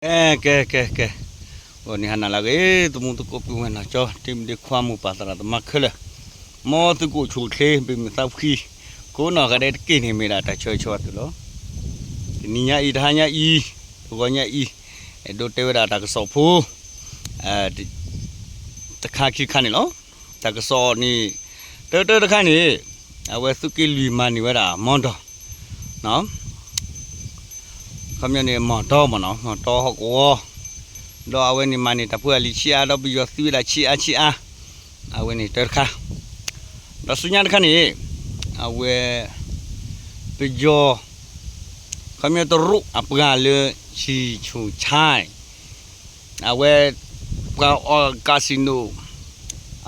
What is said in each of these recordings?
ကဲ ကဲ ကဲ ကဲ, ဂီၤနံၤဟါနၤလၢအဂ့ၤ သမူသကိးပုၢ်ဝဲၢ်နီၢ်ကၠီ တံၤမုၣ်တံၤခွါ မိၢ်ပၢ်သရၣ်သမါခဲလၢာ်, မ်သုကအိၣ်ဆူၣ်အိၣ်ချ့ ဘၣ်မုာ်သးဖှံ ကိးနီၢ်ဂၤဒဲးတက့ၢ်န့ၣ် မ့ၢ်ဒၣ်တၢ်ဆၢဂ့ၤဆၢဝါသုလီၤ. တနံၤညါအံၤ တဟါညါအံၤ တဂီၤညါအံၤ အဲၣ်ဒိးတဲဝဲဒၣ်တၢ်ကစီၣ်ဖိ တခါခံခါန့ၣ်လီၤ. တၢ်ကစီၣ်န့ၣ် တၢတၢတခါန့ၣ် အဝဲသုးက့လွံၢ်မၤန့ၢ်ဝဲဒၣ် မီၢ်ဒီ ခီပညီန့ၣ် မီၢ်ဒီမ့ၢ်နီၤ မီၢ်ဒီဟီၣ်ကဝီၤ, ဒီးအဝဲန့ၣ်မၤန့ၢ်တၢ်ဖိတၢ်လံၤဆံးအါ ဒီးပယီၤသံဝဲဒၣ်ဆံးအါဆံးအါ, အဝဲန့ၣ်တၢတခါ, ဒီးဆူညါတခါန့ၣ် အဝဲ ပယီၤ ခီပညီတရူးအပှၤလၢ ဆံၣ်ဆူၣ်ဆါ အဝဲ ပှၤအီၣ် casino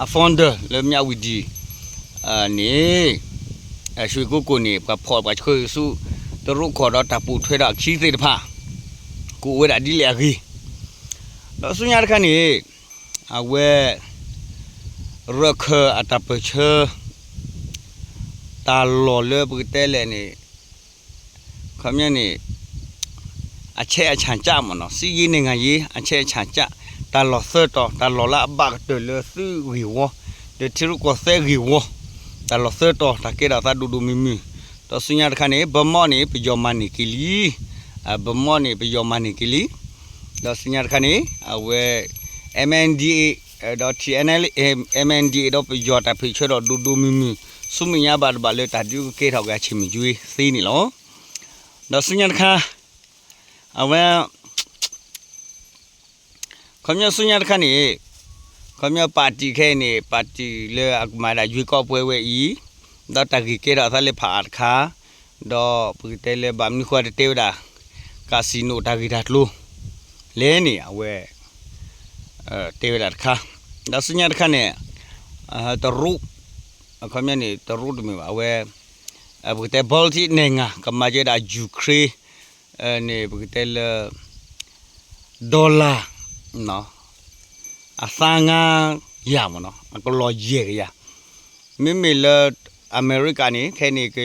အ founder လၢမၠးဝတံၤန့ၣ် ရွှေကုက္ကိုန့ၣ် ပှၤဖီၣ်ပှၤဆှၢဆူ တရူးကီၢ်ဒီးတၢ်ပိာ်ထွဲဒီးအခံသ့ၣ်တဖၣ် ကအိၣ်ဝဲဒၣ်ဒ်လဲၣ်အဂ့ၢ်, ဒီးဆူညါတခါန့ၣ် အဝဲ ရၢၢ်ခၢၣ်အတၢ်ပၢၢ်ဆၢ တၢ်လီၢ်လၢပကတဲလဲၣ်န့ၣ် ခီပညီန့ၣ် အဆဲးအဆၣ်ကၠၢ်မ့ၢ်နီၤ စစ်ရေးနိုင်ငံရေး အဆဲးအဆၣ်ကၠၢ် တၢ်လီၢ်သၢတီၤ တၢ်လီၢ်လၢအဘၣ်ကတၢၢ်လၢသုးဂ့ၢ်ဝီ ဒီးထံရူၢ်ကီၢ်သဲးဂ့ၢ်ဝီ တၢ်လီၢ်သၢတီၤ တၢ်ကဲထီၣ်သးဒိၣ်ဒိၣ်မုၢ်မုၢ်, ဒီးဆူညါတခါန့ၣ် ဗန်းမော်န့ၣ် ပယီၤမၤန့ၢ်က့ၤလံ ဗန်းမော်န့ၣ် ပယီၤမၤန့ၢ်က့ၤလံ, ဒီးဆူညါတခါန့ၣ် အဝဲ MNDAA ဒီး TNLA MNDAA ဒီးပယီၤတၢ်ဖံးဆၢဒီးဒိၣ်ဒိၣ်မုၢ်မုၢ် ဆူမဲာ်ညါဘၣ်တဘၣ်လၢတၢ်ဒုးကကဲထီၣ်က့ၤအဆ့ၣ်မုၢ်ကွံာ်သ့န့ၣ်လီၤ. ဒီးဆူညါတခါ အဝဲ ခီပညီဆူညါတခါန့ၣ် ခီပညီပၣ်တံၣ်ခဲအံၤန့ၣ် ပၣ်တံၣ်လၢအကမၤဒၣ်ယွ့ကီးပှဲၤဝဲအံၤ ဒီးတၢ်ဂ့ၢ်ကဲထီၣ်အသးလၢဖးအါတခါ, ဒီးပကတဲလၢဘၣ်မနုၤဃိတတဲဝဲဒၣ် casino တၢ်ဂ့ၢ်တၢ်ကျိၤလဲၣ်န့ၣ် အဝဲ တဲဝဲဒၣ်တခါ, ဒီးဆူညါတခါန့ၣ် တရူး အခီပညီန့ၣ် တရူးတမ့ၢ်ဘၣ် အဝဲ ပကတဲ Baltic နိုင်ငံ ကမၤကဲဒၣ် Ukraine န့ၣ် ပကတဲလၢ dollar အသါငါးရာမ့ၢ်နီၤ အကလီၢ်ယဲၢ်ကယၤ, မ့မ့ၢ်လၢအမဲရကၤန့ၣ် ခဲအံၤန့ၣ် က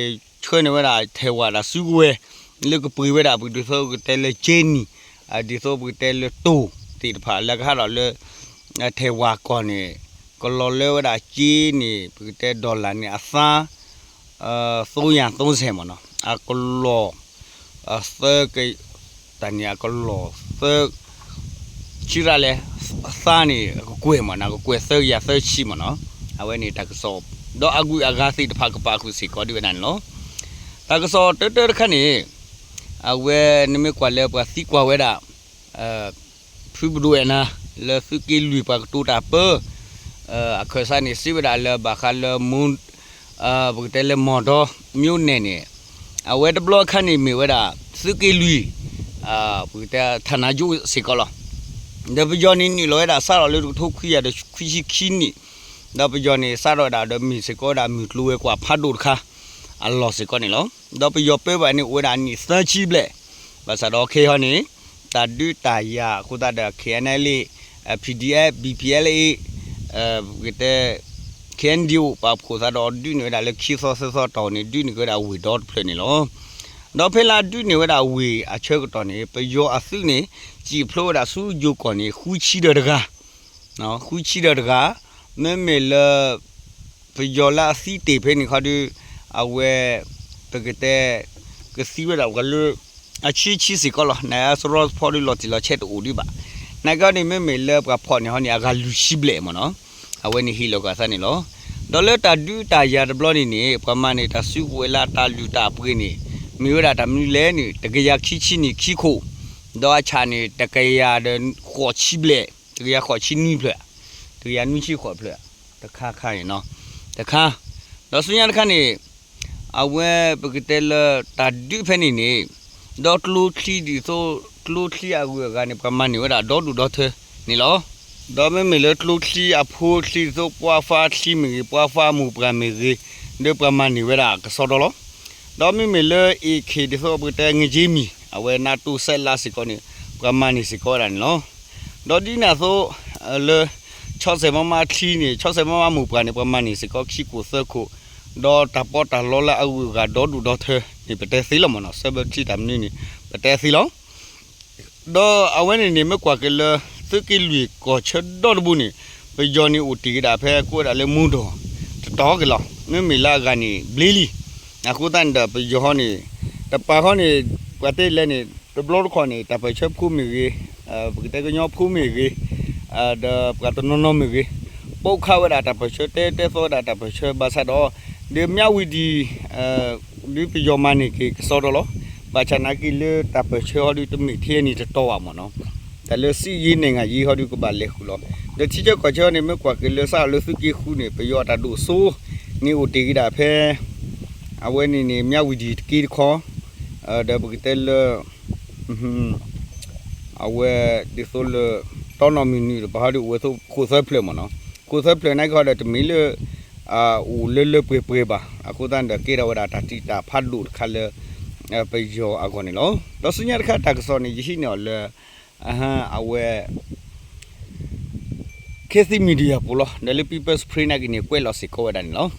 ဆှၢန့ၢ်ဝဲဒၣ် Taiwan တၢ်စုကဝဲၤ လၢကပှ့ၤဝဲဒၣ် ပဒ်သိးပကတဲလၢ ကၠ့နံၣ် ဒ်သိးပကတဲလၢတိၢ်သ့ၣ်တဖၣ် လၢကဟးထီၣ်လၢ Taiwan ကီၢ်န့ၣ် ကလီၤလၢဝဲဒၣ်ကၠ့န့ၣ် ပကတဲ dollar န့ၣ် အသါ သိယၤသိစဲးမ့ၢ်နီၤ အကလီၢ် သၢ တၢ်န့ၣ်အကလီၢ်သၢ ဆံရၣ်လဲၣ် သါန့ၣ် အကကွဲၢ်မ့ၢ်နီၤ အကကွဲၢ်သၢကယၤသၢဆံမ့ၢ်နီၤ အဝဲန့ၣ်တၢ်ကစီၣ် ဒီးအဂုၤအဂၤသ့ၣ်တဖၣ်ကပာ်ဃုာ်စ့ၢ်ကီးဒ်ဝဲဒၣ်န့ၣ်လီၤ. တၢ်ကစီၣ်တၢတၢတခါန့ၣ် အဝဲနမ့ၢ်ကွၢ်လၢပှၤသံကွၢ်ဝဲဒၣ် ဖုပဒိၣ်အဲၣ်နၤ လၢသုးက့လွံၢ်ပှၤကတိၤတၢ်ပၢ အခၢၣ်စးန့ၣ် စံးဝဲဒၣ်လၢဘၣ်ဃးလၢ ပကတဲလၢ မော်တော မြို့နယ် န့ၣ် အဝဲတဘျီအခါန့ၣ်မ့ၢ်ဝဲဒၣ် သုးက့လွံၢ် ပကတဲ ဌာနချုပ် စ့ၢ်ကီးလီၤ. ဒီးပယီၤန့ၣ်နုာ်လီၤဝဲဒၣ် စးထီၣ်လၢတကထိခွံကယၤဒီးခွံဆံခံနံၣ် ဒီးပယီၤန့ၣ် စးထီၣ်ဝဲဒၣ်ဒီးမ့ၢ်စ့ၢ်ကီးဝဲဒၣ်မုၢ်ကျိၤဝဲၤကွာ်ဖးဒိၣ်တခါ အလီၢ်စ့ၢ်ကီးန့ၣ်လီၤ. ဒီးပယီၤပၢဘၣ်န့ၣ်အိၣ်ဝဲဒၣ်နံၣ်သၢဆံဘျဲၣ်, ဘၣ်ဆၣ်ဒီးခဲအံၤန့ၣ် တၢ်ဒုးတၢ်ယၤအဃိသတးဒီး KNLA, PDF, BPLA, ပကတဲ KNDO ပာ်ဖှိၣ်သးဒီးဒုးန့ၢ်ဝဲဒၣ်လၢခံသီသၢသီတီၢ်န့ၣ် ဒုးန့ၢ်က့ၤဝဲဒၣ်ဝ့ၢ်ဒီတဖျၢၣ်န့ၣ်လီၤ. ဒီးဖဲလၢဒုးန့ၢ်ဝဲဒၣ်ဝ့ၢ်အဆၢကတီၢ်န့ၣ် ပယီၤအသုးန့ၣ် စံၣ်ဖျိဝဲဒၣ်ဆူယိၤကီၢ်န့ၣ် ဃုဆံဒီးတဂၤ ဃုဆံဒီးတဂၤ, မ့မ့ၢ်လၢ ပယီၤလၢအသံတ့ၢ်ဖဲန့ၣ်ခီဒုး အဝဲ ပကတဲ ကသံဝဲဒၣ်ပှၤလၢ အဆံဆံစ့ၢ်ကီးလီၤ. နစရီဖီဒုး လီၤတံၢ်လီၤဆဲးတအိၣ်ဒံးဘၣ်. နာ်က့ဟီန့ၣ် မ့မ့ၢ်လၢပှၤဖီၣ်န့ၢ်ဟီန့ၣ် အဂၤလွံၢ်ဆံဘျဲၣ်မ့ၢ်နီၤ, အဝဲန့ၣ်ဟ့ၣ်လီၤကွၢ်သးန့ၣ်လီၤ. ဒီးလၢတၢ်ဒုးတၢ်ယၤတဘျီန့ၣ်န့ၣ် ပှၤမၤန့ၢ်တၢ်စုကဝဲၤလၢအတၢ်လုၢ်တၢ်ပှ့ၤန့ၣ် မ့ၢ်ဝဲဒၣ်တၢ်မနုၤလဲၣ်န့ၣ် တကယၤခံဆံနံၣ်ခံခိၣ်, ဒီးအဆၣ်န့ၣ် တကယၤဒီးဃိးဆံဘျဲၣ်, တကယၤဃိးဆံနွံဖျၢၣ်, တကယၤနွံဆံဃိးဖျၢၣ်, တခါခါန့ၣ်နီၤ, တခါ, ဒီးဆူညါတခါန့ၣ် အဝဲပကတဲလၢတၢ်ဒုးဖဲန့ၣ်န့ၣ် ဒီးကျိချံဒ်သိး ကျိချံအဂုၤအဂၤန့ၣ် ပှၤမၤန့ၢ်ဝဲဒၣ်ဒီဒူၣ်ဒီထၢန့ၣ်လီၤ. ဒီးမ့မ့ၢ်လၢကျိချံအဖိချံဒ်သိး ပှၢ်ဖးချံမ့ၢ်ဂ့ၤ ပှၢ်ဖးမိၢ်ပှၢ်မ့ၢ်ဂ့ၤ ဒီးပှၤမၤန့ၢ်ဝဲဒၣ်ကစီဒီလီၤ. ဒီးမ့မ့ၢ်လၢ AK ဒ်သိးပကတဲ ငက့မံၤ အဝဲနၢ်တူၢ်စဲးလါစ့ၢ်ကီးန့ၣ် ပှၤမၤန့ၢ်စ့ၢ်ကီးဝဲဒၣ်န့ၣ်လီၤ. ဒီးဒ်န့ၣ်အသိး လၢ ဆီဆဲးမးမးချံန့ၣ် ဆီဆဲးမးမးမိၢ်ပှၢ်န့ၣ် ပှၤမၤန့ၢ်စ့ၢ်ကီးခံခိၣ်သၢခိၣ်, ဒီးတၢ်ပီးတၢ်လီလၢအဂုၤအဂၤဒီဒူၣ်ဒီထၢန့ၣ် ပတဲသ့လီၤမ့ၢ်နီၤ, ဆၢဘၢချံတၢ်မနုၤန့ၣ် ပတဲသ့လီၤ. ဒီးအဝဲန့ၣ်န့ၣ် မ့ၢ်ကွၢ်က့ၤလၢ သုးက့လွံၢ်ကီၢ်ဆၢဒီတဘိန့ၣ် ပယီၤန့ၣ်အိၣ်တ့ၢ်က့ၤဒၣ်ဖဲကိးဝဲဒၣ်လၢမူဒီး တတီၤက့ၤလီၤ. မ့မ့ၢ်လၢအဂၤန့ၣ် ဘျ့လံ. အဃိသတးန့ၣ်ဒီး ပယီၤဟီန့ၣ် တပာ်ဃီန့ၣ် ပှၤတဲလဲၣ်န့ၣ် တဘျီတခီၣ်န့ၣ် တၢ်ပၢၢ်ဆၢဖိမ့ၢ်ဂ့ၤ, ပကတဲကညီဖိမ့ၢ်ဂ့ၤ, ဒီးပှၤတနီၤနီၤမ့ၢ်ဂ့ၤ, ပိာ်ခးဝဲဒၣ်တၢ်ပၢၢ်ဆၢ တဲတဲသီဝဲဒၣ်တၢ်ပၢၢ်ဆၢ ဘၣ်ဆၣ်ဒီး ဒီးမၠၣ်ဝံၤဒံး ဒုးပယီၤမၤန့ၢ်က့ၤကစီဒီလီၤ. ဘၣ်ဆၣ်နာ်က့ၤလၢတၢ်ပၢၢ်ဆၢဟီဒုး တမ့ၢ်ထဲန့ၣ်တတီၤဘၣ်မ့ၢ်နီၤ. တၢ်လၢစံးယ့နဲၣ်ငါယ့ဟီဒုးကဘၣ်လဲၤဃုာ်လီၤ. ဒီးထံဆၢကီၢ်ဆၢန့ၣ် မ့ၢ်ကွၢ်က့ၤလၢစးလၢသုးက့ဃုန့ၣ် ပယီၤအတၢ်ဒိၣ်စိန့ၣ်အိၣ်တ့ၢ်က့ၤဒၣ်ဖဲ အဝဲန့ၣ်န့ၣ် မၠၣ်ဝံၤဒံးတက့တခီ, ဒီးပကတဲလၢ အဝဲဒ်သိးလၢ တီနီၣ်မုၢ်နုာ်တပၤဟီဒုး အဝဲသိးခိၣ်သၢဖျၢၣ်မ့ၢ်နီၤ. ခိၣ်သၢဖျၢၣ်နာ်က့ၤဟီဒီး တမ့ၢ်လၢ အိၣ်လၢလၢပှဲၤပှဲၤဘၣ်. အဃိသတးန့ၣ်ဒီး ကဲထီၣ်ဝဲဒၣ်တၢ်တံာ်တာ်ဖးဒိၣ်တခါလၢ ပယီၤအဂီၢ်န့ၣ်လီၤ. ဒီးဆူညါတခါတၢ်ကစီၣ်န့ၣ် ယဟံးန့ၢ်အီၤလၢ အဝဲ Khit Thit Media ပူၤလီၤ. ဒီးလၢ People's Spring နာ်က့ၤန့ၣ် ကွဲးလီၤစ့ၢ်ကီးဝဲဒၣ်န့ၣ်လီၤ.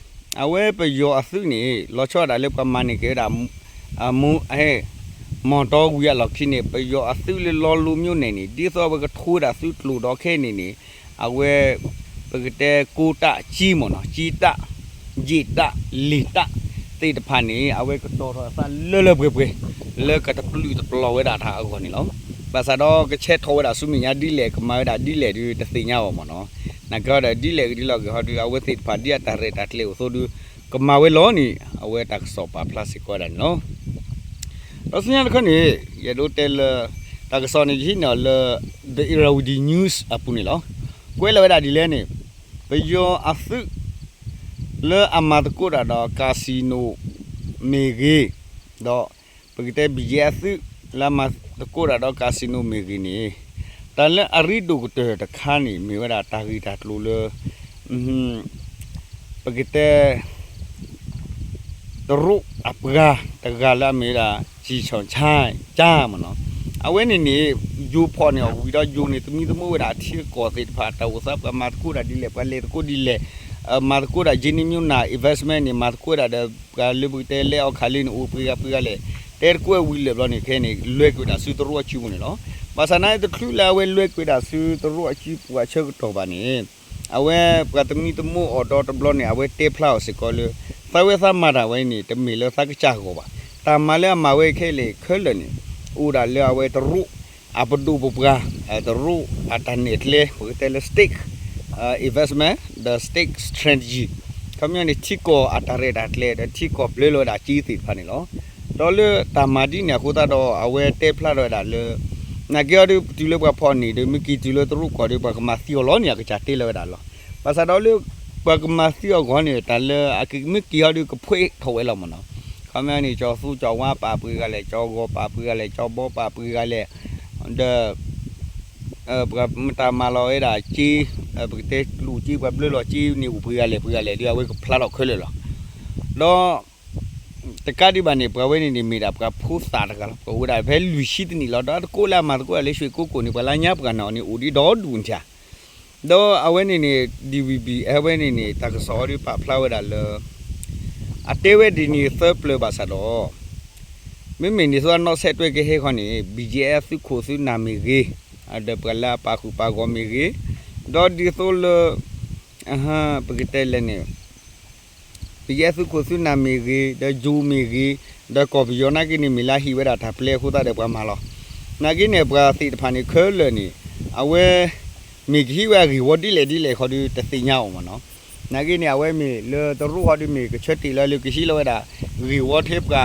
အဝဲပယီၤအသုးန့ၣ် လီၤဆီဒၣ်တၢ်လၢပှၤမၤန့ၢ်က့ၤဝဲဒၣ် မူ မီၢ်တီဝံၤအလီၢ်ခံန့ၣ် ပယီၤအသုးလၢလီလိၤမၠိန့ၣ်န့ၣ် ဒ်သိးအဝဲကထိဝဲဒၣ်သုးကျိၤဒီးခဲအံၤန့ၣ်န့ၣ် အဝဲ ပကတဲကိးတၢ်ကၠံမ့ၢ်နီၤ ကၠံတၢ် ယံာ်တၢ် လံာ်တၢ် သ့ၣ်တဖၣ်န့ၣ် အဝဲကတီၤထီၣ်အသးလၢလၢပှဲၤပှဲၤ လၢကတပျုာ်တပျီၤဝဲဒၣ်တၢ်အဂီၢ်န့ၣ်လီၤ. ဘၣ်ဆၣ်ဒီးကဆဲးထီၣ်ဝဲဒၣ်ဆူမဲာ်ညါဒ်လဲၣ် ကမၤဝဲဒၣ်ဒ်လဲၣ်ဒုး တသ့ၣ်ညါအီၤမ့ၢ်နီၤ. နာ်က့ၤဒီးဒ်လဲၣ်ဂ့ၤဒ်လဲၣ်ဂ့ၤဟီဒုး အဝဲသ့ၣ်တဖၣ်ဒ်အတၢ်ရဲၣ်တၢ်ကျဲၤအိၣ်သိးဒုး ကမၤဝဲလီၤန့ၣ် အဝဲတၢ်ကစီၣ်ပာ်ဖျါစ့ၢ်ကီးဝဲဒၣ်န့ၣ်လီၤ. ဒီးဆူညါတခါန့ၣ် ယအဲၣ်ဒိးတဲလၢ တၢ်ကစီၣ်န့ၣ် ယဟံးန့ၢ်အီၤလၢ The Irrawaddy News အပူၤန့ၣ်လီၤ. ကွဲးလီၤဝဲဒၣ်ဒ်လဲၣ်န့ၣ် ပယီၤအသုး လၢအမၤသကိးတၢ်ဒီး casino မ့ၢ်ဂ့ၤ, ဒီးပကတဲ ဘံၣ်ယဲၢ် အသုး လၢအမၤသကိးတၢ်ဒီး casino မ့ၢ်ဂ့ၤန့ၣ် တၢ်လၢအရ့ဒိၣ်ကတၢၢ်တခါန့ၣ် မ့ၢ်ဝဲဒၣ်တၢ်ဂ့ၢ်တၢ်ကျိၤလၢ ပကတဲ တရူးအပှၤတဂၤလၢအမ့ၢ်ဝဲဒၣ် ကၠံၣ်ဆီၣ်ဆါကၠါမ့ၢ်နီၤ, အဝဲန့ၣ်န့ၣ် ယိၤဖီၣ်န့ၢ်အီၤဝံၤဒီး ယိၤန့ၣ် သမံသမိးဝဲဒၣ်အထံအကီၢ်သ့ၣ်တဖၣ် တၢ်အိၣ်သးပှၤမၤသကိးတၢ်ဒ်လဲၣ် ပှၤလဲၤသကိးဒ်လဲၣ်, မၤသကိးတၢ် ယ့န့ၣ် မၠိနၢ် investment န့ၣ် မၤသကိးတၢ်ဒီး ပှၤလၢပကတဲလဲအီၤခးလံန့ၣ် အိၣ်ပှဲၤဂၤပှဲၤဂၤလဲၣ်, တဲသကိးဝံၤလၢာ်ဘျီန့ၣ် ခဲအံၤန့ၣ် လဲၤကွံာ်ဝဲဒၣ်ဆူတရူးအစုပူၤန့ၣ်လီၤ. ဘၣ်ဆၣ်နာ်တချုးလၢအဝဲလဲၤကွံာ်ဝဲဒၣ်ဆူတရူးအစုပူၤအဆၢကတီၢ်ဘၣ်န့ၣ် အဝဲပှၤသမံသမိးအီၤဒီတဘျီန့ၣ် အဝဲတဲဖျါအီၤစ့ၢ်ကီးလၢ သးဝဲသးမၤတၢ်ဝဲအံၤန့ၣ် တမ့ၢ်လၢသးကစၢ်အဂီၢ်ဘၣ်. တၢ်မၤလၢအမၤဝဲခဲလၢာ်ခဲလၢာ်န့ၣ် အိၣ်ဒၣ်လၢအဝဲတရူးအပဒိၣ်ပပှၢ်, တရူးအတၢ်နဲၣ်ကျဲ ပကတဲလၢ state investment ဒီး state strategy ခီပညီန့ၣ် ထံကီၢ်အတၢ်ရဲၣ်တၢ်ကျဲၤ ဒီးထံကီၢ်ဘျၢလီၤဝဲဒၣ်ကၠံသ့ၣ်တဖၣ်န့ၣ်လီၤ. ဒီးလၢတၢ်မၤဒ်န့ၣ်အဃိသတးဒီး အဝဲတဲဖျါထီၣ်ဝဲဒၣ်လၢ နာ်က့ၤအီၤဒီး ပတုၤလၢပှၤဖီၣ်န့ၢ်ဒီး မ့ၢ်က့ၤတုၤလၢတရူးကီၢ်ဒီး ပှၤကမၤသံအီၤလီၤန့ၣ် အကစၢ်တဲလီၤဝဲဒၣ်လီၤ. ဘၣ်ဆၣ်ဒီးလၢ ပှၤကမၤသံအီၤဂီၢ်န့ၣ် တၢ်လၢအကမ့ၢ်က့ၤအီၤဒီး ကဖှဲးထီၣ်ဝဲလီၤမ့ၢ်နီၤ. ခီပညီန့ၣ် ကၠီၤသူကၠီၤဝါပာ်ပှဲၤဂၤလဲၣ်, ကၠီၤဂီၤပာ်ပှဲၤဂၤလဲၣ်, ကၠီၤဘီပာ်ပှဲၤဂၤလဲၣ်, ဒီး ပှၤမတၤမၤလီၤဝဲဒၣ်ကၠံ, ပကတဲကျိၣ်ကၠံ ပှၤဘျၢလီၤကၠံန့ၣ် အိၣ်ပှဲၤဂၤလဲၣ်ပှဲၤဂၤလဲၣ်ဒီး အဝဲကဖျါထီၣ်ခဲလၢာ်လီၤ. ဒီး တကးဒံးဘၣ်န့ၣ် ပှၤဝဲန့ၣ်န့ၣ် မ့ၢ်ဒၣ်ပှၤဖိသၣ်တဂၤလီၤ. ပှၤအိၣ်ဝဲဒၣ်ဖဲလွံၢ်ဆံတနံၣ်လီၤ. ဒီးတကိးလၢအမၤသကိးတၢ်လၢ ရွှေကုက္ကို န့ၣ် ပှၤလၢညါပှၤန့ၣ်အီၤန့ၣ် အိၣ်ဒံးဒီဒူၣ်န့ၣ်ဧါ. ဒီးအဝဲန့ၣ်န့ၣ် DVB အဝဲန့ၣ်န့ၣ် တၢ်ကစီၣ်အီၤဒုးပာ်ဖျါဝဲဒၣ်လၢ အတဲဝဲဒ်န့ၣ်သၢပျၢၤဘၣ်ဆၣ်ဒီး မ့မ့ၢ်ဒ်သိးအနီၣ်ဆဲးတွဲကဟဲခီန့ၣ် BGF သုးခိၣ်သုးနၢ်မ့ၢ်ဂ့ၤ, ဒီးပှၤလၢအပာ်ဃုာ်ပာ်ဂီၤမ့ၢ်ဂ့ၤ, ဒီးဒ်သိးလၢ ပကတဲလဲၣ်န့ၣ် BGF သုးခိၣ်သုးနၢ်မ့ၢ်ဂ့ၤ, ဒီးယိၤမ့ၢ်ဂ့ၤ, ဒီးကီၢ်ပယီၤနာ်က့ၤန့ၣ် မ့ၢ်လၢဟ့ၣ်ဝဲဒၣ်တၢ်ပျဲအဃိသတးဒီးပှၤမၤလီၤ. နာ်က့ၤန့ၣ် ပှၤသ့ၣ်တဖၣ်န့ၣ်ခဲလၢာ်န့ၣ် အဝဲ မ့ၢ်ကဟံးဝဲအဂ့ၢ်ဝီဒ်လဲၣ်ဒ်လဲၣ်ခီဒုး တသ့ၣ်ညါအီၤမ့ၢ်နီၤ. နာ်က့ၤန့ၣ် အဝဲမ့ၢ်လၢတရူးခီဒုးမ့ၢ်ကဆၢတ့ၢ်လၢလၢကဟံးလီၤဝဲဒၣ် ဂ့ၢ်ဝီထဲပှၤ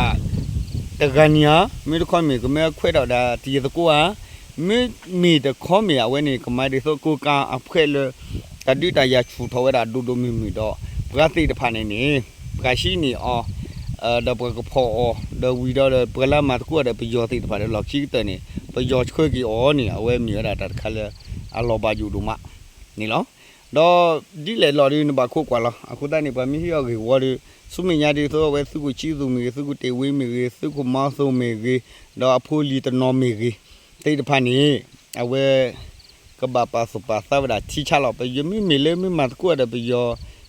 တဂၤန့ၣ်ဧါ, မ့ၢ်တခီမ့ၢ်ကမၢခွဲးထီၣ်ဒၣ်တံၤသကိးဧါ, မ့မ့ၢ်တခီမ့ၢ်အဝဲန့ၣ် ကမၤဒ်သိးကိးကးအဖှဲးလၢ တၢ်ဒုးတၢ်ယၤဆူၣ်ထီၣ်ဝဲဒၣ်ဒိၣ်ဒိၣ်မုၢ်မုၢ်ဒီး ပှၤသ့ၣ်တဖၣ်န့ၣ်န့ၣ် ပှၤဟံးန့ၢ်အီၤ ဒီးပှၤကဖီၣ်အီၤ ဒီးဝံၤဒီး ပှၤလၢအမၤသကိးဒီးပယီၤသ့ၣ်တဖၣ်ဒီးလီၢ်ခံကတၢၢ်န့ၣ် ပယီၤဆှၢက့ၤအီၤန့ၣ် အဝဲမ့ၢ်ဝဲဒၣ်တၢ်တခါလၢ အလီၤဘၣ်ယိၣ်ဒိၣ်မးန့ၣ်လီၤ. ဒီးဒ်လဲၣ်လီၤဒုးနဘၣ်ခိးကွၢ်လီၤ. အဃိသတးန့ၣ် ပှၤမ့ၢ်ဟံးအီၤဂ့ၢ်ဝီဒီး ဆူမဲာ်ညါဒ်သိးအဝဲသုးခိၣ်ဆံသူမ့ၢ်ဂ့ၤ, သုးခိၣ်မီသိမ့ၢ်ဂ့ၤ, ဒီးအဖိလံၤတနီၤမ့ၢ်ဂ့ၤ သ့ၣ်တဖၣ်န့ၣ် အဝဲ ကဘၣ်ပာ်သူၣ်ပာ်သးဝဲဒၣ်ထံဆါလီၤ. ပယီၤမ့မ့ၢ်လၢမ့ၢ်မၤသကိးဒီးပယီၤ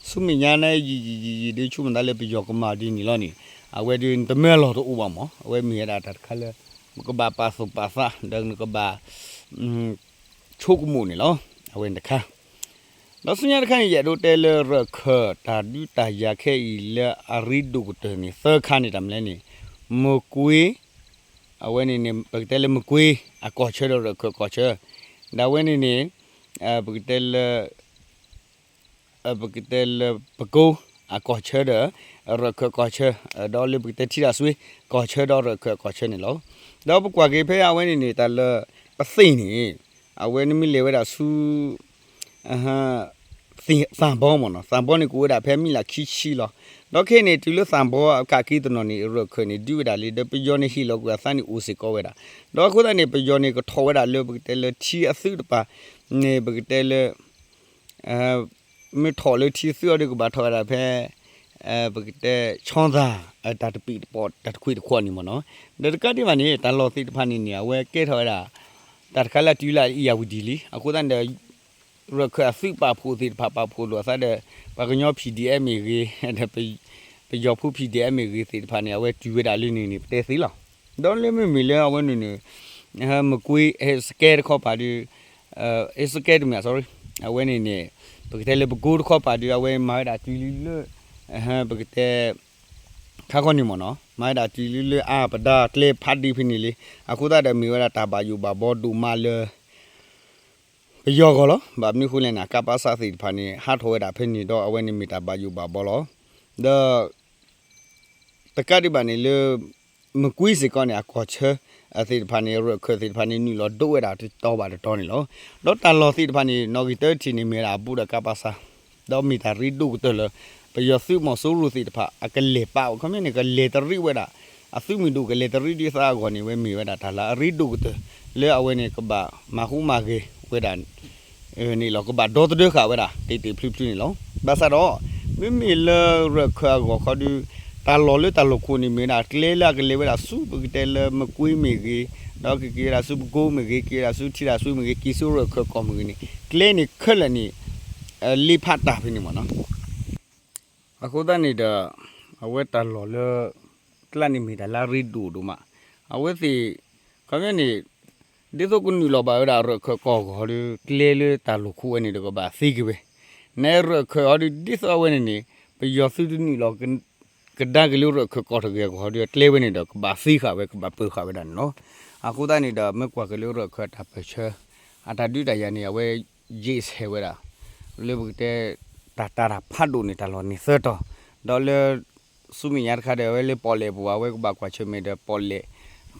ဆူမဲာ်ညါန့ၣ် ယံာ်ယံာ်ယံာ်ယံာ်ဒုး ဆိကမိၣ်သးလၢပယီၤကမၤဒ်န့ၣ်လီၤန့ၣ် အဝဲဒုးတမၢလီၢ်တအိၣ်ဘၣ်မး. အဝဲမ့ၢ်ဝဲဒၣ်တၢ်တခါလၢ နကဘၣ်ပာ်သူၣ်ပာ်သး ဒီးနကဘၣ် ဆိကမိၣ်န့ၣ်လီၤ. အဝဲန့ၣ်တခါ ဒီးဆူညါတခါန့ၣ် ယအဲၣ်ဒိးတဲလၢရၢၢ်ခၢၣ်တၢ်ဒုးတၢ်ယၤခဲအံၤလၢအရ့ဒိၣ်ကတၢၢ်န့ၣ် သၢခါန့ၣ် တၢ်မနုၤလဲၣ်န့ၣ် မကွ့ အဝဲန့ၣ်န့ၣ် ပကတဲလၢမကွ့အကီၢ်ဆၢဒီးရၢၢ်ခၢၣ်ကီၢ်ဆၢ ဒီးအဝဲန့ၣ်န့ၣ် ပကတဲလၢ ပကတဲလၢပကိအကီၢ်ဆၢဒီး ရၢၢ်ခၢၣ်ကီၢ်ဆၢ ဒီးလၢပကတဲထံတၢ်ဆွ့ကီၢ်ဆၢဒီးရၢၢ်ခၢၣ်ကီၢ်ဆၢန့ၣ်လီၤ. ဒီးပကွၢ်က့ၤဖဲအဝဲန့ၣ်န့ၣ် တၢ်လၢပသ့ၣ်န့ၣ် အဝဲနမ့ၢ်လဲၤဝဲဒၣ်ဆူ သၣ်ဘီမ့ၢ်နီၤ သၣ်ဘီန့ၣ် ကအိၣ်ဝဲဒၣ်ဖဲမံလးခံဆံလီၤ. ဒီးခဲအံၤန့ၣ် တုၤလၢသၣ်ဘီအကးက့ၤတနီၤန့ၣ် ရၢၢ်ခၢၣ်န့ၣ် ဒုးဝဲဒၣ်လံ ဒီးပယီၤန့ၣ်ဟ့ၣ်လီၤကွံာ်အသးန့ၣ်အိၣ်စ့ၢ်ကီးဝဲဒၣ်. ဒီးအဃိသတးန့ၣ် ပယီၤန့ၣ် ကထီၣ်ဝဲဒၣ်လၢပကတဲလၢထံအသုးတပၤန့ၣ် ပကတဲလၢ မ့ၢ်ထီၣ်လၢထံသုးအီၤဒီး ကဘၣ်ထီၣ်ဝဲဒၣ်ဖဲ ပကတဲ ဆီသၣ် တၢ်တပံၣ်တပီၣ် တၢ်တခွံၣ်တခွါန့ၣ်မ့ၢ်နီၤ. ဒီးတကးဒံးဘၣ်န့ၣ် တၢ်လီၢ်သ့ၣ်တဖၣ်န့ၣ်န့ၣ် အဝဲကဲထီၣ်ဝဲဒၣ် တၢ်တခါလၢအတုၤလၢအံၤယၤဝံၤဒံးလံ. အဃိသတးန့ၣ်ဒီး ရၢၢ်ခၢၣ်အသုးပာ်ဖှိၣ်သ့ၣ်တဖၣ် ပာ်ဖှိၣ်လိာ်အသးဒီး ပှၤကညီ P D F မ့ၢ်ဂ့ၤ ဒီး ပယီၤဖိ P D F မ့ၢ်ဂ့ၤသ့ၣ်တဖၣ်န့ၣ် အဝဲတုၤဝဲဒၣ်လၢန့ၣ်န့ၣ် ပတဲသ့လီၤ. ဒီးလၢမ့မ့ၢ်လၢအဝဲန့ၣ်န့ၣ် မကွ့ စကဲတခီပၤဒီး စကဲတမ့ၢ် sorry အဝဲန့ၣ်န့ၣ် ပကတဲလၢပကိတခီပၤဒီး အဝဲမၤဝဲဒၣ်တုၤလံလၢ ပကတဲ ခါခီန့ၣ်မ့ၢ်နီၤ မၤဝဲဒၣ်တုၤလံလၢအါပဒါ ကျဲဖးဒ့ဖဲန့ၣ်လံ. အဃိသတးဒီးမ့ၢ်ဝဲဒၣ်တၢ်ဘၣ်ယိၣ်ဘၣ်ဘီဒိၣ်မးလၢ ပယီၤအဂီၢ်လီၤ. ဘၣ်မနုၤဃိလဲၣ်န့ၣ် ကပစ သ့ၣ်တဖၣ်န့ၣ် ဟးထီၣ်ဝဲဒၣ်ဖဲန့ၣ်ဒီး အဝဲန့ၣ်မ့ၢ်တၢ်ဘၣ်ယိၣ်ဘၣ်ဘီလီၤ. ဒီး တကးဒံးဘၣ်န့ၣ်လၢ မကွ့စ့ၢ်ကီးန့ၣ် အကီၢ်ဆၢ သ့ၣ်တဖၣ်န့ၣ် ရၢၢ်ခၢၣ်သ့ၣ်တဖၣ်န့ၣ် နုာ်လီၤဒိးဝဲဒၣ်တတီၤဘၣ်တတီၤန့ၣ်လီၤ. ဒီးတၢ်လီၢ်သ့ၣ်တဖၣ်န့ၣ် နီၣ်ဂံၢ်တၢတထံၣ်န့ၣ် မ့ၢ်ဝဲဒၣ်အဘူးဒီးကပစ ဒီးမ့ၢ်တၢ်ရ့ဒိၣ်ကတၢၢ်လၢ ပယီၤသုးမီၤစိရိၤသ့ၣ်တဖၣ် အကလဲၤပာ်ဝဲ ခီပညီန့ၣ် ကလဲၤတရံးဝဲဒၣ် အသုးမုၢ်ဒိၣ် ကလဲၤတရံးဒ်သးအဂီၢ်န့ၣ် ဝဲမ့ၢ်ဝဲဒၣ်တၢ်လၢအရ့ဒိၣ်ကတၢၢ် လၢအဝဲန့ၣ်ကဘၣ်မၤဟူးမၤဂဲၤဝဲဒၣ် န့ၣ်လီၤ. ကဘၣ်ဒီသဒၢဃာ်ဝဲဒၣ် တ့ၢ်တ့ၢ်ဖျုးဖျုးန့ၣ်လီၤ. ဘၣ်ဆၣ်ဒီး မ့မ့ၢ်လၢရၢၢ်ခၢၣ်အဂီၢ်ခီဒီး တၢ်လီၢ်လၢတၢ်လီၢ်ခိၣ်န့ၣ် မ့ၢ်ဝဲဒၣ်ကျဲလၢအကလဲၤဝဲဒၣ်ဆူ ပကတဲလၢမကွ့မ့ၢ်ဂ့ၤ, ဒီးကက့ၤဝဲဒၣ်ဆူပကိမ့ၢ်ဂ့ၤ, က့ၤဝဲဒၣ်ဆူထံတၢ်ဆွ့မ့ၢ်ဂ့ၤ, က့ၤဆူရၢၢ်ခၢၣ်ကီၢ်မ့ၢ်ဂ့ၤန့ၣ် ကျဲန့ၣ်ခဲလၢာ်န့ၣ် လ့ဖးတၢ်ဖဲန့ၣ်မ့ၢ်နီၤ. အဃိသတးန့ၣ်ဒီး အဝဲတၢ်လီၢ်လၢ ကျါန့ၣ်မ့ၢ်တၢ်လၢအရ့ဒိၣ်ဒိၣ်မး. အဝဲသ့ၣ် ခီပညီန့ၣ် ဒ်သိးကနုာ်လီၤဘၣ်ဝဲဒၣ်ရၢၢ်ခၢၣ်ကီၢ်ဂီၤဒီး ကျဲလၢတၢ်လီၢ်ခိၣ်ဝဲန့ၣ်ဒီးကဘၣ်သ့က့ၤဝဲ, နရၢၢ်ခၢၣ်အီၤဒီး ဒ်သိးအဝဲန့ၣ်န့ၣ် ပယီၤသုးတနုာ်လီၤ ကဒါက့ၤလၢရၢၢ်ခၢၣ်ကီၢ်တဂ့ၤအဂီၢ်ဒီး ကျဲဝဲန့ၣ်ဒီး ကဘၣ်သ့ဃာ်ဝဲ ကဘၣ်ပၢၤဃာ်ဝဲဒၣ်န့ၣ်လီၤ. အဃိသတးန့ၣ်ဒီး မ့ၢ်ကွၢ်က့ၤလၢရၢၢ်ခၢၣ်တၢ်ပၢၢ်ဆၢ အတၢ်ဒုးတၢ်ယၤန့ၣ် အဝဲ ယ့ၣ်ဆဲးဝဲဒၣ် လၢပကတဲ တၢ်တာ်တၢ်ဖးဒိၣ်န့ၣ် တၢ်လီၢ်န့ၣ်သၢတီၤ, ဒီးလၢ ဆူမဲာ်ညါတခါဒီး အဝဲလၢပီၣ်လဲၣ်ပူၤ အဝဲကဘၣ်ကွၢ်ဆၢၣ်မဲာ်ဒီးပီၣ်လဲၣ်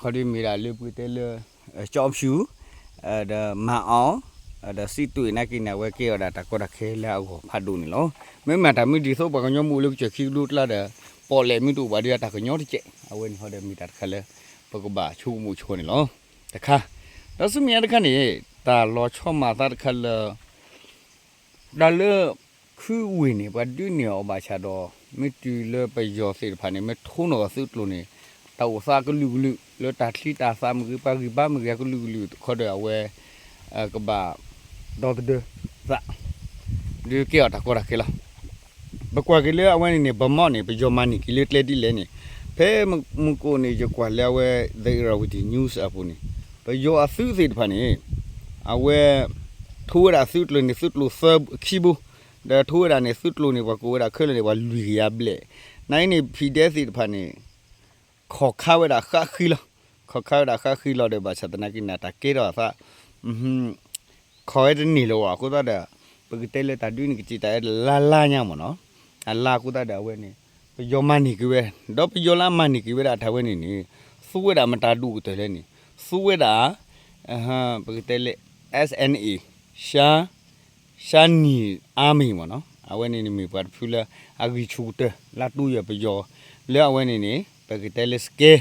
ခီဒီးမ့ၢ်ဒၣ်လၢပကတဲလၢ ကၠီဖၠူၣ် ဒီးမၤအီၣ် ဒီးစံးတွ့ၣ်နာ်က့န့ၣ် အဝဲကဲအီၤဒၣ်တၢ်ကီတၢ်ခဲလၢအဂီၢ်ဖးဒိၣ်န့ၣ်လီၤ. မ့မ့ၢ်တၢ်မ့ၢ်ဒ်သိးပှၤကညီမ့ၢ်အိၣ်လၢကစၢၢ်ခံကဒိကျါဒီး ပီၣ်လဲၣ်မ့ၢ်တအိၣ်ဘၣ်ဒီးတၢ်ကညီတကဲး အဝဲန့ၣ်ဟီဒီးမ့ၢ်တၢ်တခါလၢ ပကဘၣ်ဆိကမိၣ်ဆိန့ၣ်လီၤ. တခါ ဒီးဆူမဲာ်ညါတခါန့ၣ် တၢ်လီၤဆီမၤသးတခါလၢ တၢ်လၢ ခုဝ့ၢ်န့ၣ် ပှၤဒုးန့ၢ်အီၤဘၣ်ဆၣ်ဒီး မ့ၢ်တုၤလၢပယီၤသ့ၣ်တဖၣ်န့ၣ် မ့ၢ်ထိးနီၣ်အသုးကျိၤန့ၣ် တၢ်အိၣ်သးကလုာ်ကလုာ် လၢတၢ်ချံတၢ်သၣ်မ့ၢ်ဂ့ၤ ပှၤဂံၢ်ဘါမ့ၢ်ဂ့ၤ အကလုာ်ကလုာ်တခီဒီး အဝဲ ကဘၣ် ဒီသဒၢသး ဒုးကဲအီၤတၢ်ကီတၢ်ခဲလီၤ. ပကွၢ်က့ၤလၢအဝဲန့ၣ်န့ၣ် ဗန်းမော်န့ၣ် ပယီၤမၤန့ၢ်က့ၤလၢကျဲဒ်လဲၣ်န့ၣ် ဖဲမုၢ်ကိၣ်န့ၣ် ယကွၢ်လၢအဝဲ The Irrawaddy News အပူၤန့ၣ် ပယီၤအသုးသ့ၣ်တဖၣ်န့ၣ် အဝဲ ထိးဝဲဒၣ်သုးကျိၤန့ၣ် သုးကျိၤသၢခံဘိ, ဒီးထိးဝဲဒၣ်န့ၣ် သုးကျိၤန့ၣ် ပှၤကိးဝဲဒၣ်ခဲလၢာ်န့ၣ် ပှၤလွံၢ်ကယၤဘျဲၣ်, နာ်က့န့ၣ် ဖံးဒဲးသ့ၣ်တဖၣ်န့ၣ် ခီၣ်ခါဝဲဒၣ်ဃးဃံလီၤ. ခီၣ်ခါဝဲဒၣ်ဃးဃံလီၤဒီး ဘၣ်ဆၣ်သနာ်က့န့ၣ် တၢ်ကဲထီၣ်အသး ခီၣ်ဝဲတန့ၢ်လၢၤဘၣ်အဃိသတးဒီး ပကတဲလၢတၢ်ဒုးန့ၣ် ကစံးတၢ်အဲၣ်ဒိးလါလါညါမ့ၢ်နီၤ, အလါအဃိသတးဒီးအဝဲန့ၣ် ပယီၤမၤန့ၢ်က့ၤဝဲ, ဒီးပယီၤလၢအမၤန့ၢ်က့ၤဝဲဒၣ်တၢ်ဝဲန့ၣ်န့ၣ် သူဝဲဒၣ်မတၤဒူၣ်ကတၢၢ်လဲၣ်န့ၣ် သူဝဲဒၣ် ပကတဲလၢ S N A ရှမ်း ရှမ်းနံၣ်အါမံၤမ့ၢ်နီၤ, အဝဲန့ၣ်န့ၣ်မ့ၢ်ပှၤတဖုလၢအဂံၢ်ဆူၣ်ကတၢၢ် လၢတူၢ်ယၢၢ်ပယီၤ လၢအဝဲန့ၣ်န့ၣ် ပကတဲလၢစကဲ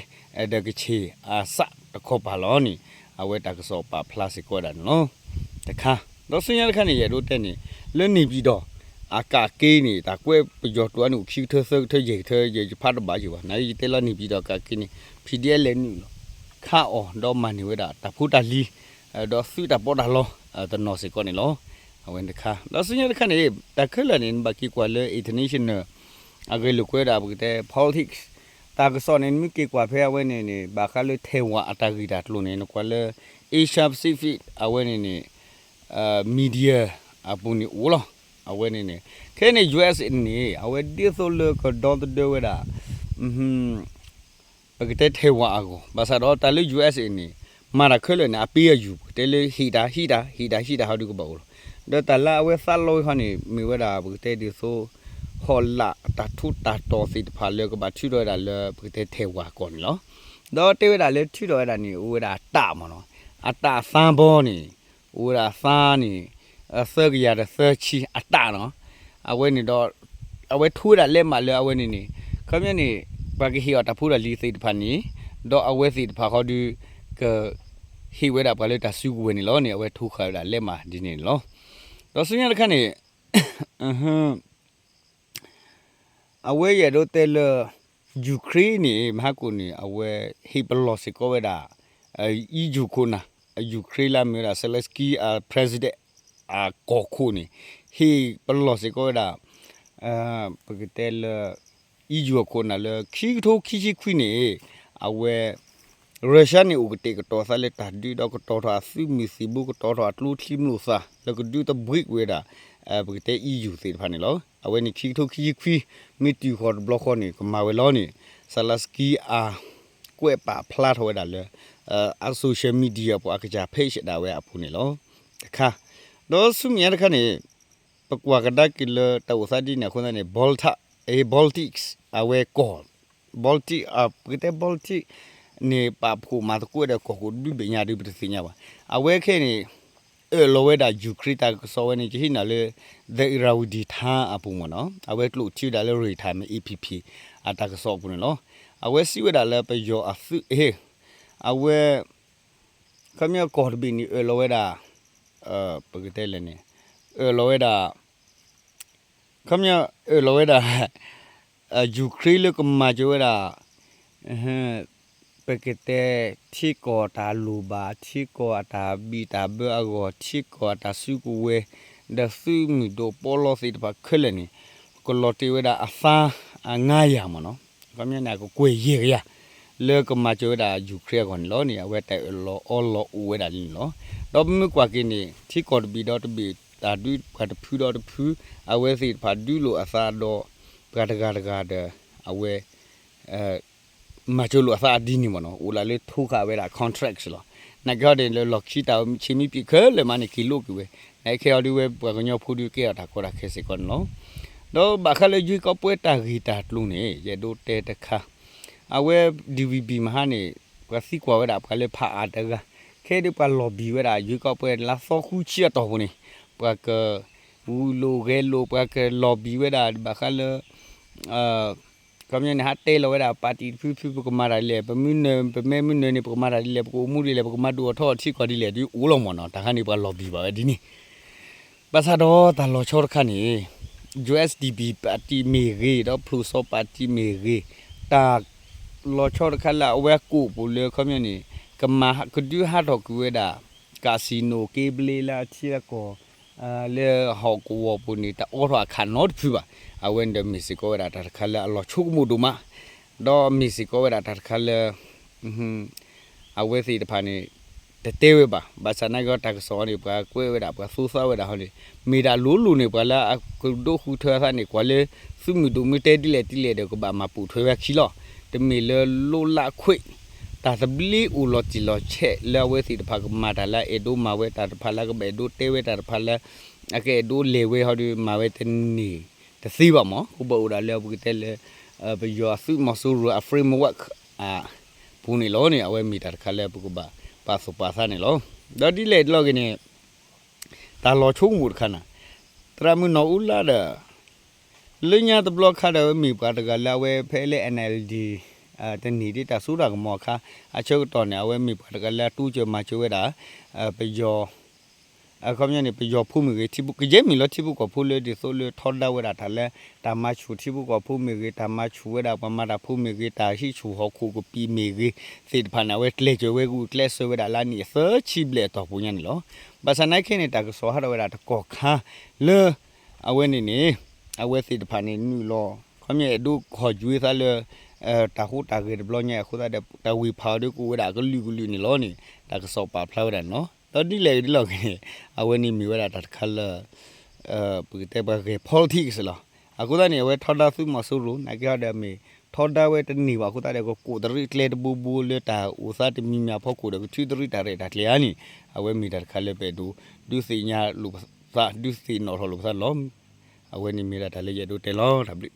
ဒီးကချ့ၣ်အစးတခီပၤလီၤန့ၣ် အဝဲတၢ်ကစီၣ်ပာ်ဖျါစ့ၢ်ကီးဝဲဒၣ်န့ၣ်လီၤ. တခါ ဒီးဆူညါတခါန့ၣ် ယအဲၣ်ဒိးတဲန့ၣ် လၢန့ၣ်ပၠံၣ်တီၣ် အကးက့ၤန့ၣ် တၢ်ကွဲးပယီၤတိၤအါန့ၣ် အိၣ်ခံကထၢသၢကထၢယဲၢ်ကထၢ ယဲၢ်ယဖးတဘၣ်ယဲၢ်ဘၣ် နာ်က့ယတဲလၢန့ၣ်ပၠံၣ်တီၣ်အကးက့ၤန့ၣ် P D F လဲၤနုာ်လီၤ ခးအီၤ ဒီးမၤန့ၢ်ဝဲဒၣ်တၢ်ဖိတၢ်လံၤ ဒီးသုးတၢ်ပီးတၢ်လီ တနီၤစ့ၢ်ကီးန့ၣ်လီၤ. အဝဲန့ၣ်တခါ ဒီးဆူညါတခါန့ၣ် တၢ်ခဲလၢာ်န့ၣ် နဘၣ်က့ၤကွၢ်လၢ international အဂဲၤလိာ်ကွဲဒၣ် ပကတဲ politics တၢ်ကစီၣ်န့ၣ် နမ့ၢ်က့ၤကွၢ်ဖဲအဝဲန့ၣ်န့ၣ် ဘၣ်ဃးလၢ Taiwan အတၢ်ဂ့ၢ်တၢ်ကျိၤန့ၣ် နကွၢ်လၢ Asia Pacific အဝဲန့ၣ်န့ၣ် media အပူၤန့ၣ်အိၣ်လီၤ. အဝဲန့ၣ်န့ၣ် ခဲန့ၣ် ယူၣ်အ့းအ့းန့ၣ် အဝဲဒ်သိးလၢကဒီသဒၢဝဲဒၣ် ပကတဲ Taiwan အဂီၢ် ဘၣ်ဆၣ်ဒီးတၢ်လၢ ယူၣ်အ့းအ့းန့ၣ် မၤတၢ်ခဲလၢာ်န့ၣ် အပ့အယူၢ် ပကတဲလၢဟ့ၣ်တၢ်ဟံးတၢ် ဟ့ၣ်တၢ်ဟံးတၢ် ဟီဒုကဘၣ်အိၣ်လီၤ. ဒီးတၢ်လၢအဝဲသးလီဝဲဟီန့ၣ် မ့ၢ်ဝဲဒၣ်ပကတဲဒ်သိး ဟီၣ်လာ်တၢ်ထူးတၢ်တီၤသ့ၣ်တဖၣ်လၢကဘၣ်ထုးထီၣ်ဝဲဒၣ်လၢပကတဲ Taiwan အကီၢ်န့ၣ်လီၤ. ဒီးတဲဝဲဒၣ်လၢထုးထီၣ်ဝဲဒၣ်န့ၣ် အိၣ်ဝဲဒၣ်အတၢ်မ့ၢ်နီၤ အတၢ်သါဘီန့ၣ် အိၣ်ဝဲဒၣ်သါန့ၣ် သၢကယၤဒီးသၢဆံအတၢ်နီၤ. အဝဲန့ၣ်ဒီး အဝဲထိဝဲဒၣ်လဲးမးလၢအဝဲန့ၣ်န့ၣ် ခီပညီန့ၣ် ပှၤကဟ့ၣ်အီၤတၢ်ဖိတၢ်လံၤသ့ၣ်တဖၣ်န့ၣ် ဒီးအဝဲသ့ၣ်တဖၣ်ဃီဒုး က ဟ့ၣ်ဝဲဒၣ်ပှၤလၢတၢ်စုကဝဲၤန့ၣ်လီၤန့ၣ် အဝဲထိဃာ်ဝဲဒၣ်လဲးမးဒ်န့ၣ်န့ၣ်လီၤ. ဒီးဆူညါတခါန့ၣ် အဝဲယအဲၣ်ဒိးတဲလၢ Ukraine န့ၣ် မဟါကိၣ်န့ၣ် အဝဲဟ့ၣ်ပလီၢ်စ့ၢ်ကီးဝဲဒၣ် EU ခိၣ်နၢ် Ukraine လၢအမ့ၢ်ဝဲဒၣ် Zelensky အ president အကီၢ်ခိၣ်န့ၣ် ဟ့ၣ်ပလီၢ်စ့ၢ်ကီးဝဲဒၣ် ပကတဲလၢ EU အခိၣ်နၢ်လၢခံကထိခံဆံခွံန့ၣ် အဝဲ Russia န့ၣ်အိၣ်ကတဲာ်ကတီၤသးလၢတၢ်ဒုး ဒီးကတီၤထီၣ်အသုးမုၢ်သံၣ်ဘိ ကတီၤထီၣ်အကျိချံမျိာ်သၣ် လၢကဒုးသဘှံးကွံာ်ဝဲဒၣ် ပကတဲ EU သ့ၣ်တဖၣ်န့ၣ်လီၤ. အဝဲန့ၣ်ခံကထိခံဆံခွံ မ့ၢ်တုၤဃီၤတဘျီဃီန့ၣ် ကမၤဝဲလီၤန့ၣ် Zelensky အ ကွဲးပာ်ဖျါထီၣ်ဝဲဒၣ်လၢ အ social media ပှၤအကစၢ် page ဒၣ်ဝဲအပူၤန့ၣ်လီၤ. တခါ ဒီးဆူမဲာ်ညါတခါန့ၣ် ပကွၢ်ကဒါက့ၤလၢတၢ်အိၣ်သးဒ်န့ၣ်အဃိသတးန့ၣ် Baltic, အ Baltics အဝဲကီၢ် Baltic ပကတဲ Baltic န့ၣ် ပာ်ဖှိၣ်မၤသကိးဒီးကီၢ်ခိၣ်တဘျုးဘ့ၣ်ညါဒုး ပတသ့ၣ်ညါဘၣ်. အဝဲခဲအံၤန့ၣ် အၢၣ်လီၤဝဲဒၣ် Ukraine တၢ်ကစီၣ်ဝဲန့ၣ် ယဟံးန့ၢ်လၢ The Irrawaddy Times အပူၤမ့ၢ်နီၤ အဝဲကျိၣ်ထံဝဲဒၣ်လၢ Reuters မ့ၢ် A P P အတၢ်ကစီၣ်အပူၤန့ၣ်လီၤ. အဝဲစံးဝဲဒၣ်လၢပယီၤအသုး အဟ့ၣ် အဝဲ ခီပညီကီၢ်တဘ့ၣ်န့ၣ် အၢၣ်လီၤဝဲဒၣ် ပကတဲလဲၣ်န့ၣ် အၢၣ်လီၤဝဲဒၣ် ခီပညီအၢၣ်လီၤဝဲဒၣ် Ukraine လၢကမၤစၢၤဝဲဒၣ် ပကတဲ ထံကီၢ်တၢ်လိၣ်ဘၣ် ထံကီၢ်အတၢ်ဘံၣ်တၢ်ဘၢအဂီၢ် ထံကီၢ်အတၢ်စုကဝဲၤ ဒီးသုးမုၢ်ဒိၣ်ပီလီသ့ၣ်တဖၣ်ခဲလၢာ်န့ၣ် ကလီၤတ့ၢ်ဝဲဒၣ်အသး အငါးရာ မ့ၢ်နီၤ ခီပညီန့ၣ် အကကွဲၢ်ယဲၢ်ကယၤ လၢကမၤစၢၤဝဲဒၣ် Ukraine အဂီၢ်န့ၣ်လီၤန့ၣ် အဝဲတၢ်အၢၣ်လီၤအီလီၤအိၣ်ဝဲဒၣ်လံန့ၣ်လီၤ. ဒီးပမ့ၢ်ကွၢ်က့ၤန့ၣ် ထံကီၢ်တဘ့ၣ်ဒီးတဘ့ၣ် တၢ်ဒုးပှၤတဖုဒီးတဖု အဝဲသ့ၣ်တဖၣ်ဒုးလိာ်အသးဒီး ပှၤတဂၤတဂၤဒီး အဝဲ မၤစၢၤလိာ်အသးဒ်န့ၣ်မ့ၢ်နီၤ အိၣ်လၢလၢထိဃာ်ဝဲဒၣ် contract လီၤ. နာ်က့ဟီဒ်န့ၣ်လၢလီၢ်ခံတၢ်ဆံးမံပံာ်ခဲလၢာ်မးန့ၣ် က့ၤလိးက့ၤဝဲ နာ်က့ဟီဒ်ဝဲပှၤကညီဖိဒုးကဲထီၣ်တၢ်ကီတၢ်ခဲစ့ၢ်ကီးန့ၣ်လီၤ. ဒီးဘၣ်ဃးလၢယွ့ကီးပွဲတၢ်ဂ့ၢ်တၢ်ကျိၤန့ၣ် ယအဲၣ်ဒိးတဲတခါ အဝဲ DVB မဟါန့ၣ် ပှၤသံကွၢ်ဝဲဒၣ်ပှၤလၢဖးအါတဂၤ ခဲဒုးပှၤလီၤဘံၣ်ဝဲဒၣ်ယွ့ကီးပွဲလါသီဃုဆံအတီၢ်ပူၤန့ၣ် ပှၤက ဂုာ်လိာ်ဂဲၤလိာ် ပှၤကလီၤဘံၣ်ဝဲဒၣ်ဘၣ်ဃးလၢ ခီပညီန့ၣ် ဟးတဲလီၤဝဲဒၣ် ပၣ်တံၣ်တဖုဖု ပကမၤတၢ်ဒ်လဲၣ် ပမ့ၢ်နၢၤ ပမ့ၢ်မ့ၢ်နၢၤန့ၣ် ပကမၤတၢ်ဒ်လဲၣ် ပကအိၣ်မူဒ်လဲၣ် ပကမၤဒိၣ်အထီအထံကီၢ်ဒ်လဲၣ် ဒ်အိၣ်လီၤမ့ၢ်နီၤ တၢ်ခါန့ၣ် ပှၤလီၤဘံၣ်ဘၣ်ဝဲဒ်န့ၣ် ဘၣ်ဆၣ်ဒီးတၢ်လီၤဆီတခါန့ၣ် USDP ပၣ်တံၣ်မ့ၢ်ဂ့ၤ ဒီးဖျိးစီပၣ်တံၣ်မ့ၢ်ဂ့ၤ တၢ်လီၤဆီတခါလၢအဝဲကိးပူၤလၢခီပညီန့ၣ် ကမၤကဒုဟးထီၣ်ကွံာ်ဝဲဒၣ် casino က့ဘျ့လၢအထံအကီၢ် လၢဟီၣ်ကဝီၤပူၤန့ၣ် တအိးထီၣ်အခးနီတဖုဘၣ်. အဝဲန့ၣ်ဒီးမ့ၢ်စ့ၢ်ကီးဝဲဒၣ်တၢ်တခါလၢအလီၤဆိကမိၣ်ဒိၣ်မး ဒီးမ့ၢ်စ့ၢ်ကီးဝဲဒၣ်တၢ်တခါလၢ အဝဲသ့ၣ်တဖၣ်န့ၣ် တတဲဝဲဘၣ်. ဘၣ်ဆၣ်နာ်က့တၢ်ကစီၣ်အံၤန့ၣ် ပှၤကွဲးဝဲဒၣ် ပှၤသိသးဝဲဒၣ်ဟီန့ၣ် မ့ၢ်ဒၣ်လိၤလိၤန့ၣ် ပှၤလၢအကဒိးဃုထၢအသးန့ၣ် ကွၢ်လၢ သုးမုၢ်ဒိၣ်မ့ၢ်တဲဒ်လဲၣ်ဒ်လဲၣ်ဒီး ကဘၣ်မၤပိာ်ထွဲဝဲအခံလီၤ. တမ့ၢ်လၢလိလးခွဲး တၢ်သဘျ့အိၣ်လီၤတံၢ်လီၤဆဲးလၢအဝဲသ့ၣ်တဖၣ်ကမၤတၢ်လၢအအဲၣ်ဒိးမၤဝဲတၢ်တဖၣ်လၢကဘၣ်အဲၣ်ဒိးတဲဝဲတၢ်တဖၣ်လၢ အကအဲၣ်ဒိးလဲၤဝဲဟီဒီး မၤဝဲတန့ၢ်တသ့ဘၣ်မး ကဘၣ်အိၣ်ဒၣ်လၢပကတဲလၢ ပယီၤအသုးမီၤစိရိၤအ framework အပူၤန့ၣ်လီၤန့ၣ် အဝဲမ့ၢ်တၢ်တခါလၢပကဘၣ်ပာ်သူၣ်ပာ်သးန့ၣ်လီၤ. ဒီးဒ်လဲၣ်တလီၤက့ၤန့ၣ် တၢ်လီၤဆိကမိၣ်တခါန့ၣ် သရၣ်မုၣ်နီၢ်အူလါဒီး လၢညါတဘျီခါဒီး မ့ၢ်ပှၤတဂၤလၢအဝဲဖဲလၢ NLD တန့ၢ်ဒ်တၢ်စိတၢ်ကမီၤအခါ အဆၢကတီၢ်န့ၣ် အဝဲမ့ၢ်ပှၤတဂၤလၢအတိစၢၤမၤစၢၤဝဲဒၣ် ပယီၤ အခီပညီန့ၣ် ပယီၤဖိမ့ၢ်ဂ့ၤ ထံဖိ ကယဲၢ်မ့ၢ်လီၤ ထံဖိကီၢ်ဖိလၢဒ်သိးလၢထီဒါဝဲဒၣ်တၢ်လၢ တၢ်မၤဆူၣ်ထံဖိကီၢ်ဖိမ့ၢ်ဂ့ၤ တၢ်မၤဆူၣ်ဝဲဒၣ်ပှၤမၤတၢ်ဖိမ့ၢ်ဂ့ၤ တၢ်ဟံးဆူၣ်ဟီၣ်ခိၣ်ကပံာ်မ့ၢ်ဂ့ၤ သ့ၣ်တဖၣ်န့ၣ် အဝဲကျဲးစၢးဝဲဂုာ်ကျဲးစၢးဝဲဒၣ်လၢနံၣ်အသၢဆံဘျဲၣ်အတီၢ်ပူၤညါန့ၣ်လီၤ. ဘၣ်ဆၣ်နာ်က့န့ၣ် တၢ်ကစီၣ်ဟးထီၣ်ဝဲဒၣ်တကီၢ်ခါလၢ အဝဲန့ၣ်န့ၣ် အဝဲသ့ၣ်တဖၣ်န့ၣ် နုာ်လီၤ ခီပညီအဲၣ်ဒိးခီၣ်ကွံာ်သးလၢ တၢ်ဟူးတၢ်ဂဲၤတဘျီညါအဃိသတးဒီး တၢ်ဝ့ၢ်ဖးအီၤဒီးကအိၣ်ဝဲဒၣ်အကလုာ်ကလုာ်န့ၣ်လီၤန့ၣ် တၢ်ကစီၣ်ပာ်ဖျါဝဲဒၣ်န့ၣ်လီၤ. ဒီးဒ်လဲၣ်ဂ့ၤဒ်လဲၣ်ဂ့ၤန့ၣ် အဝဲန့ၣ်မ့ၢ်ဝဲဒၣ်တၢ်တခါလၢ ပကတဲပှၤဂဲၤ politics လီၤ. အဃိသတးန့ၣ် အဝဲထီဒါသုးမီၤစိရိၤ နာ်က့ဟီဒီးမ့ၢ် ထီဒါဝဲတန့ၢ်ဘၣ်အဃိသတးဒီး ကကိးတရံးကျဲတဘိဘိလၢတၢ်အိၣ်သးတမံၤမံၤအဖီခိၣ်ဒီး ကထုးတရံးတၢ်ရဲၣ်တၢ်ကျဲၤဧါန့ၣ် အဝဲမ့ၢ်တၢ်တခါလၢပအဲၣ်ဒိး ဒုးသ့ၣ်ညါလိာ်ပသး ဒုးသ့ၣ်နီၣ်ထီၣ်လိာ်ပသးန့ၣ်လီၤ. အဝဲန့ၣ်မ့ၢ်ဒၣ်တၢ်လၢယအဲၣ်ဒိးတဲလီၤ တၢ်ဘျုး